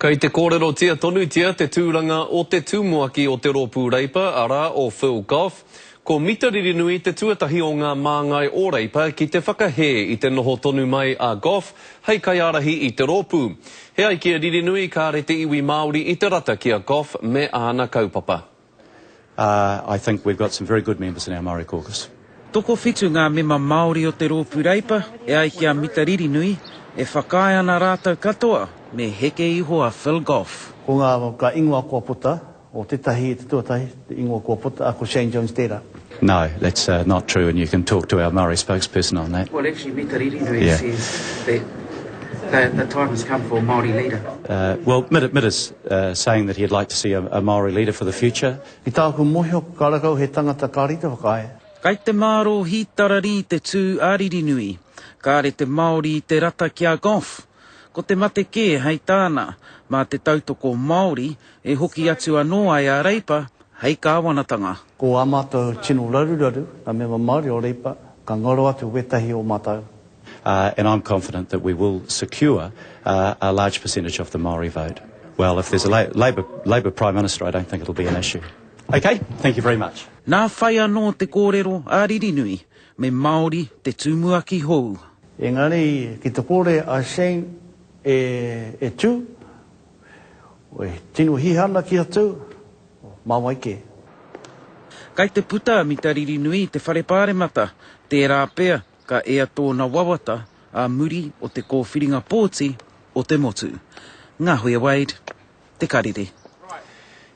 Kei te kōrerotia tonutia te tūranga o te tumuaki o te Rōpū Reipa, arā, o Phil Goff. Ko Mita Ririnui te tuatahi o ngā māngai o Reipa ki te whakahē i te noho tonu mai a Goff hei kaiārahi i te rōpū. He ai ki a Ririnui kāre te iwi Māori i te rata ki a Goff me āna kaupapa. I think we've got some very good members in our Māori caucus. Tokowhitu ngā mema Māori o te Rōpū Reipa, e ai ki a Mita Ririnui, e whakaae ana rātou katoa me heke iho a Phil Goff. Ko ngā ka ingoa kua puta, o tētahi, te tuatahi, te ingoa kua puta, ko Shane Jones tērā. No, that's not true and you can talk to our Māori spokesperson on that. Well actually Mita Ririnui yeah. says that the, the time has come for a Māori leader. Well, Mita, Mita's saying that he'd like to see a, a Māori leader for the future. I tāku mōhio, karekau he tangata ka rite whakaae. Kai te mārō hītararī te tū a Ririnui. Kāre te Māori i te rata ki a Goff. Ko te mate kē hei tāna, mā te tautoko Māori e hoki atu anō ai a Reipa hei kāwanatanga. Ko ā mātou tino raruraru, ngā mema Māori o Reipa, ka ngaro atu wētahi o mātou. And I'm confident that we will secure a large percentage of the Māori vote. Well, if there's a Labour, Labour Prime Minister, I don't think it'll be an issue. Okay, thank you very much. Nā whai anō te kōrero a Ririnui, me Māori te tumuaki hou. Engari, ki te kore a Shane e, e tū, e tino hiha ana kia tū, mā wai kē. Kai te puta a Mita Ririnui i te Whare Pāremata, tērā pea ka ea tōna wawata ā muri o te kōwhiringa pōti o te motu. Ngahuia Wade, Te Karere.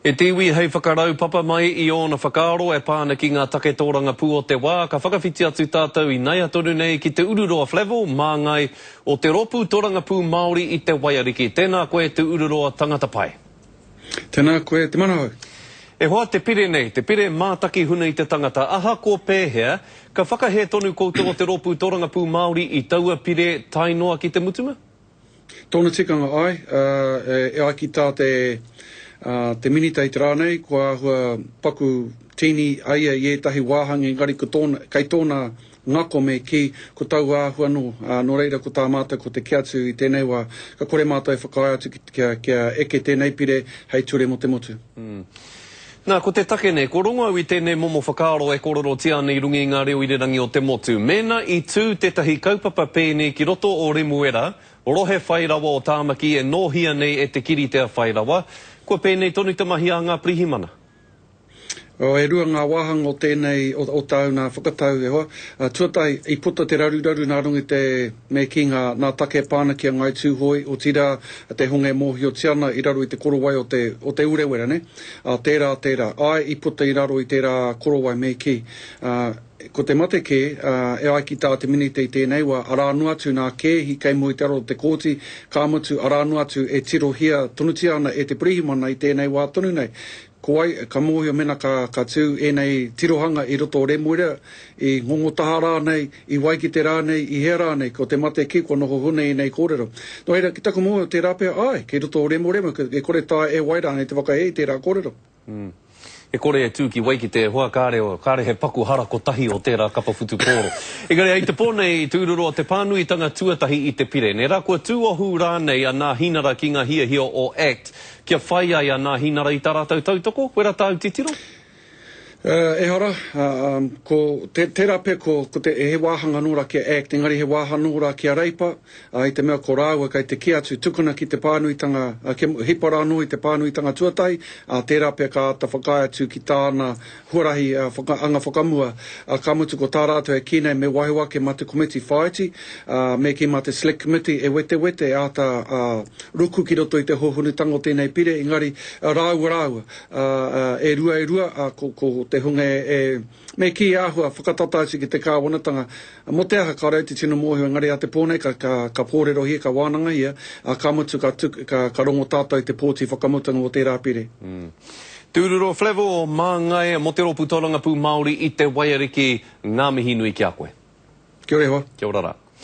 E te iwi hei whakaraupapa mai i ōna whakaaro e pā ana ki ngā take tōrangapū o te wā, ka whakawhiti atu tātou i naia tonu nei ki Te Ururoa Flavell, māngai o te Rōpū Tōrangapū Māori i Te Waiariki. Tēnā koe Te Ururoa tangata pai. Tēnā koe Te Manahau. E hoa te pire nei, te pire mātaki huna i te tangata, ahako pēhea, ka whakahē tonu koutou o te Rōpū Tōrangapū Māori i taua pire tae noa ki te mutunga? Tōna tikanga āe, e ai ki tā te te Minita i te rā nei, kua āhua paku tīni a ia i ētahi wāhanga engari ko tōna, kei tōna ngako me kī, ko taua āhua anō. Nō reira ko tā mātou ko te kī atu i tēnei wā, ka kore mātou e whakaae atu kia, kia eke tēnei pire hei ture mō te motu. Nā, ko te take nei, kua rongo au i tēnei momo whakaaro e kōrerotia ana i runga i ngā reo irirangi o te motu. Mēnā i tū tētahi kaupapa pēnei ki roto o Remuera, rohe whai rawa o Tāmaki e nōhia nei e te kiritea whai rawa, kua pēnei tonu te mahi a ngā pirihimana. Oh, e rua ngā wāhanga o tēnei, o, o tāu nā whakatau, e hoa. Tuatahi, i puta te raruraru nā runga i te, me kī ngā, nā take e pā ana ki a Ngāi Tūhoe, otirā, te hunga e mōhiotia ana i raro i te korowai o te, o Te Urewera, nē? Ā, tērā, tērā. Āe, i puta i raro i tērā korowai, me kī. Ā, ko te mate kē, ā, e ai ki tā te Minita i tēnei wā, arā noa atu nā kēhi kei mua i te aro o te Kōti, ka mutu, arā noa atu e tirohia tonutia ana e te Pirihimana i tēnei wā tonu nei. Ko wai ka mōhio mēnā ka, ka tū ēnei tirohanga i roto o Remuera, i Ngongotaha rānei, i Waikite rānei, i hea rānei, ko te mate kē kua noho huna ēnei kōrero. Nō reira, ki taku mōhio, tērā pea, āe, kei roto o Remuremu, e kore taea e wai rānei te whakahē i tērā kōrero. Mm. E kore e tū ki Waikite e hoa, kāre, kāre he paku hara kotahi o tērā kapa whutupōro. Engari, hei te pō nei, i Tūruroa te pānuitanga tuatahi i te pire, nē rā, kua tūohu rānei a Nāhinara ki ngā hiahia o act Kia whai ai a Nāhinara i tā rātou tautoko, wera tāu titiro? Ehara, ko, tērā pea ko, ko te, he wāhanga anō rā ki a act, engari he wāha anō rā ki a Reipa, i te mea ko rāua kei te kī atu, tukuna ki te pānuitanga, kia hipa rā anō i te pānuitanga tuatahi, ā, tērā pea ka āta whakaae atu ki tāna huarahi whaka, anga whakamua, ā, ka mutu ko tā rātou e kī nei me waiho ake mā te komiti whāiti, ā, me kī mā te select committee e wetewete, e āta, ā, ruku ki roto i te hōhonutanga o tēnei pire, engari, rāua rāua, ā, e rua e rua, ā, ko, ko te hunga e, e, me kī āhua whakatata atu ki te kāwanatanga, mō te aha kāore au te tino mōhio, engari a te pō nei ka, ka, ka pōrerohia, ka wānangahia, ā, ka mutu ka tuk, ka, ka rongo tātou i te pōti whakamutanga mō tērā pire. Mm. Tūruro Flavell o Māngai mō te Rōpū Taurangapū Māori i Te Waiariki, ngā mihi nui ki a koe. Kia ora e hoa. Kia ora rā.